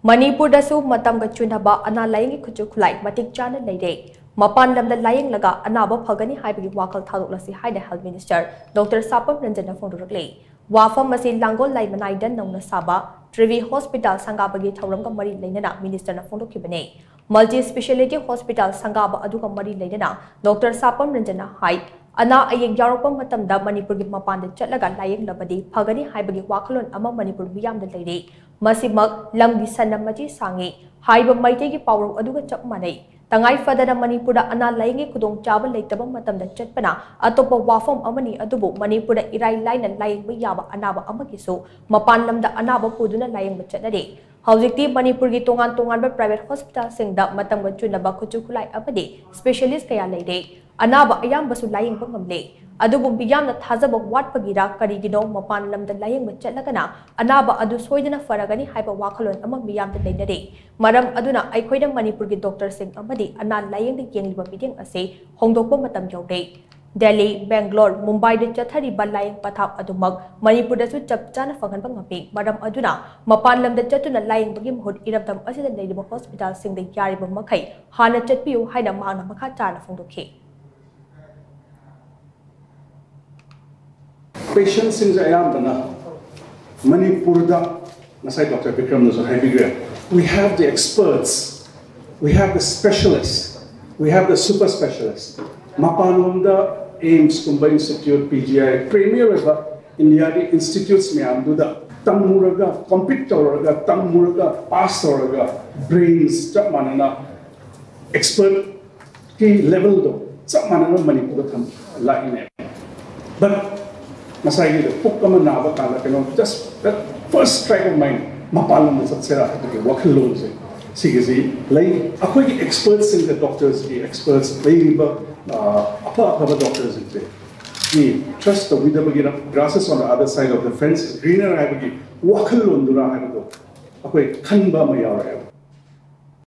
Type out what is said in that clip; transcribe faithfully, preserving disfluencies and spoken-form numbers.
ꯃꯅꯤꯄꯨꯔꯗꯁꯨ ꯃꯇꯝꯒ ꯆꯨꯅꯕ ꯑꯅꯥ ꯂꯥꯌꯦꯡꯒꯤ ꯈꯨꯠꯁꯨ ꯈꯨꯠꯂꯥꯏ ꯃꯇꯤꯛ ꯆꯥꯅ ꯂꯩꯔꯦ꯫ ꯃꯄꯥꯟ ꯂꯝꯗ ꯂꯥꯌꯦꯡꯂꯒ ꯑꯅꯥꯕ ꯐꯒꯅꯤ ꯍꯥꯏꯕꯒꯤ ꯋꯥꯈꯜ ꯊꯥꯗꯣꯛꯂꯁꯤ ꯍꯥꯏꯅ Health Minister Doctor ꯁꯥꯄꯝ ꯔꯟꯖꯟꯅ ꯐꯣꯡꯗꯣꯔꯛꯂꯤ꯫ ꯋꯥꯐꯝ ꯑꯁꯤ ꯂꯥꯡꯒꯣꯜ ꯂꯥꯏꯃꯅꯥꯏꯗ ꯅꯧꯅ ꯁꯥꯕ ꯇ꯭ꯔꯤꯚꯤ ꯍꯣꯁꯄꯤꯇꯥꯜ ꯁꯪꯒꯥꯕꯒꯤ ꯊꯧꯔꯝꯒ ꯃꯔꯤ ꯂꯩꯅꯅ Ministerꯅ ꯐꯣꯡꯗꯣꯛꯈꯤꯕꯅꯤ꯫ Multi Speciality Hospital ꯁꯪꯒꯥꯕ ꯑꯗꯨꯒ ꯃꯔꯤ ꯂꯩꯅꯅ Doctor ꯁꯥꯄꯝ ꯔꯟꯖꯟꯅ ꯍꯥꯏ, ꯑꯅꯥ ꯑꯌꯦꯛ ꯌꯥꯎꯔꯛꯄ ꯃꯇꯝꯗ ꯃꯅꯤꯄꯨꯔꯒꯤ ꯃꯄꯥꯟꯗ ꯆꯠꯂꯒ ꯂꯥꯌꯦꯡꯂꯕꯗꯤ ꯐꯒꯅꯤ ꯍꯥꯏꯕꯒꯤ ꯋꯥꯈꯜꯂꯣꯟ ꯑꯃ ꯃꯅꯤꯄꯨꯔ ꯃꯤꯌꯥꯝꯗ ꯂꯩꯔꯤ꯫ ꯃꯁꯤꯃꯛ ꯂꯝꯒꯤ ꯁꯟꯅ ꯃꯆꯤ ꯁꯥꯡꯉꯤ ꯍꯥꯏꯕ ꯃꯩꯇꯩꯒꯤ ꯄꯥꯎꯔꯧ ꯑꯗꯨꯒ ꯆꯞ ꯃꯥꯟꯅꯩ꯫ ꯇꯉꯥꯏ ꯐꯗꯅ ꯃꯅꯤꯄꯨꯔꯗ ꯑꯅꯥ ꯂꯥꯌꯦꯡꯒꯤ ꯈꯨꯗꯣꯡꯆꯥꯕ ꯂꯩꯇꯕ ꯃꯇꯝꯗ ꯆꯠꯄꯅ ꯑꯇꯣꯞꯄ ꯋꯥꯐꯝ ꯑꯃꯅꯤ, ꯑꯗꯨꯕꯨ ꯃꯅꯤꯄꯨꯔꯗ ꯏꯔꯥꯏ ꯂꯥꯏꯅ ꯂꯥꯌꯦꯡꯕ ꯌꯥꯕ ꯑꯅꯥꯕ ꯑꯃꯒꯤꯁꯨ ꯃꯄꯥꯟ ꯂꯝꯗ ꯑꯅꯥꯕ ꯄꯨꯗꯨꯅ ꯂꯥꯌꯦꯡꯕ ꯆꯠꯅꯔꯤ꯫ ꯍꯧꯖꯤꯛꯇꯤ ꯃꯅꯤꯄꯨꯔꯒꯤ ꯇꯣꯉꯥꯟ ꯇꯣꯉꯥꯟꯕ private hospitalꯁꯤꯡꯗ ꯃꯇꯝꯒ ꯆꯨꯅꯕ ꯈꯨꯠꯁꯨ ꯈꯨꯠꯂꯥꯏ ꯑꯃꯗꯤ specialist ꯀꯌꯥ ꯂꯩꯔꯦ꯫ ꯑꯅꯥꯕ ꯑꯌꯥꯝꯕꯁꯨ ꯂꯥꯌꯦꯡꯕ ꯉꯝꯂꯦ꯫ ꯑꯗꯨꯕꯨ ꯃꯤꯌꯥꯝꯅ ꯊꯥꯖꯕ ꯋꯥꯠꯄꯒꯤꯔ ꯀꯔꯤꯒꯤꯅꯣ ꯃꯄꯥꯟ ꯂꯝꯗ ꯂꯥꯌꯦꯡꯕ ꯆꯠꯂꯒꯅ ꯑꯅꯥꯕ ꯑꯗꯨ ꯁꯣꯏꯗꯅ ꯐꯔꯒꯅꯤ ꯍꯥꯏꯕ ꯋꯥꯈꯜꯂꯣꯟ ꯑꯃ ꯃꯤꯌꯥꯝꯗ ꯂꯩꯅꯔꯦ꯫ ꯃꯔꯝ ꯑꯗꯨꯅ ꯑꯩꯈꯣꯏꯅ ꯃꯅꯤꯄꯨꯔꯒꯤ doctorꯁꯤꯡ ꯑꯃꯗꯤ ꯑꯅꯥ ꯂꯥꯌꯦꯡꯗ ꯌꯦꯡꯂꯤꯕ ꯃꯤꯠꯌꯦꯡ ꯑꯁꯤ ꯍꯣꯡꯗꯣꯛꯄ ꯃꯇꯝ ꯌꯧꯔꯦ꯫ ꯗꯦꯜꯂꯤ, ꯕꯦꯡꯒ꯭ꯂꯣꯔ, ꯃꯨꯝꯕꯥꯏꯗ ꯆꯠꯊꯔꯤꯕ ꯂꯥꯌꯦꯡ ꯄꯊꯥꯞ ꯑꯗꯨꯃꯛ ꯃꯅꯤꯄꯨꯔꯗꯁꯨ ꯆꯞ ꯆꯥꯅ ꯐꯪꯍꯟꯕ ꯉꯝꯃꯤ꯫ ꯃꯔꯝ ꯑꯗꯨꯅ ꯃꯄꯥꯟ ꯂꯝꯗ ꯆꯠꯇꯨꯅ ꯂꯥꯌꯦꯡꯕꯒꯤ ꯃꯍꯨꯠ ꯏꯔꯝꯗꯝ ꯑꯁꯤꯗ ꯂꯩꯔꯤꯕ hospitalꯁꯤꯡꯗ ꯌꯥꯔꯤꯕ ꯃꯈꯩ ꯍꯥꯟꯅ ꯆꯠꯄꯤꯌꯨ ꯍꯥꯏꯅ ꯃꯍꯥꯛꯅ ꯃꯈꯥ ꯇꯥꯅ ꯐꯣꯡꯗꯣꯛꯈꯤ꯫ Patientꯁꯤꯡꯁꯦ ꯑꯌꯥꯝꯕꯅ ꯃꯅꯤꯄꯨꯔꯗ, ꯉꯁꯥꯏ Doctor ꯕꯤꯀ꯭ꯔꯝꯅꯁꯨ ꯍꯥꯏꯕꯤꯈ꯭ꯔꯦ, we have the experts, we have the specialists, we have the super specialists. ꯃꯄꯥꯟꯂꯣꯝꯗ AIIMSꯀꯨꯝꯕ institute, PGI, premier ꯑꯣꯏꯕ ꯏꯟꯗꯤꯌꯥꯒꯤ institutes ꯃꯌꯥꯝꯗꯨꯗ ꯇꯝꯃꯨꯔꯒ, compete ꯇꯧꯔꯒ, ꯇꯝꯃꯨꯔꯒ, pass ꯇꯧꯔꯒ, brains ꯆꯞ ꯃꯥꯟꯅꯅ expertꯀꯤ levelꯗꯣ ꯆꯞ ꯃꯥꯟꯅꯅ ꯃꯅꯤꯄꯨꯔꯗ ꯊꯝ ꯂꯥꯛꯏꯅꯦ꯫ But ꯉꯁꯥꯏꯒꯤꯗꯣ ꯄꯨꯛ ꯑꯃ ꯅꯥꯕ ꯀꯥꯟꯗ ꯀꯩꯅꯣ, just that first strike of mind, ꯃꯄꯥꯟ ꯂꯝꯗ ꯆꯠꯁꯤꯔꯥ ꯍꯥꯏꯕꯒꯤ ꯋꯥꯈꯜꯂꯣꯟꯁꯦ ꯁꯤꯒꯤꯁꯤ ꯂꯩ꯫ ꯑꯩꯈꯣꯏꯒꯤ expertsꯁꯤꯡꯗ, doctorsꯀꯤ experts ꯂꯩꯔꯤꯕ, ꯑ, ꯑꯐ ꯑꯐꯕ doctorꯁꯤꯡꯁꯦ ꯃꯤ trust ꯇꯧꯕꯤꯗꯕꯒꯤꯔ, grasses on the other side of the fence is greener ꯍꯥꯏꯕꯒꯤ ꯋꯥꯈꯜꯂꯣꯟꯗꯨꯔꯥ ꯍꯥꯏꯕꯗꯣ ꯑꯩꯈꯣꯏ ꯈꯟꯕ ꯑꯃ ꯌꯥꯎꯔꯛꯑꯦꯕ꯫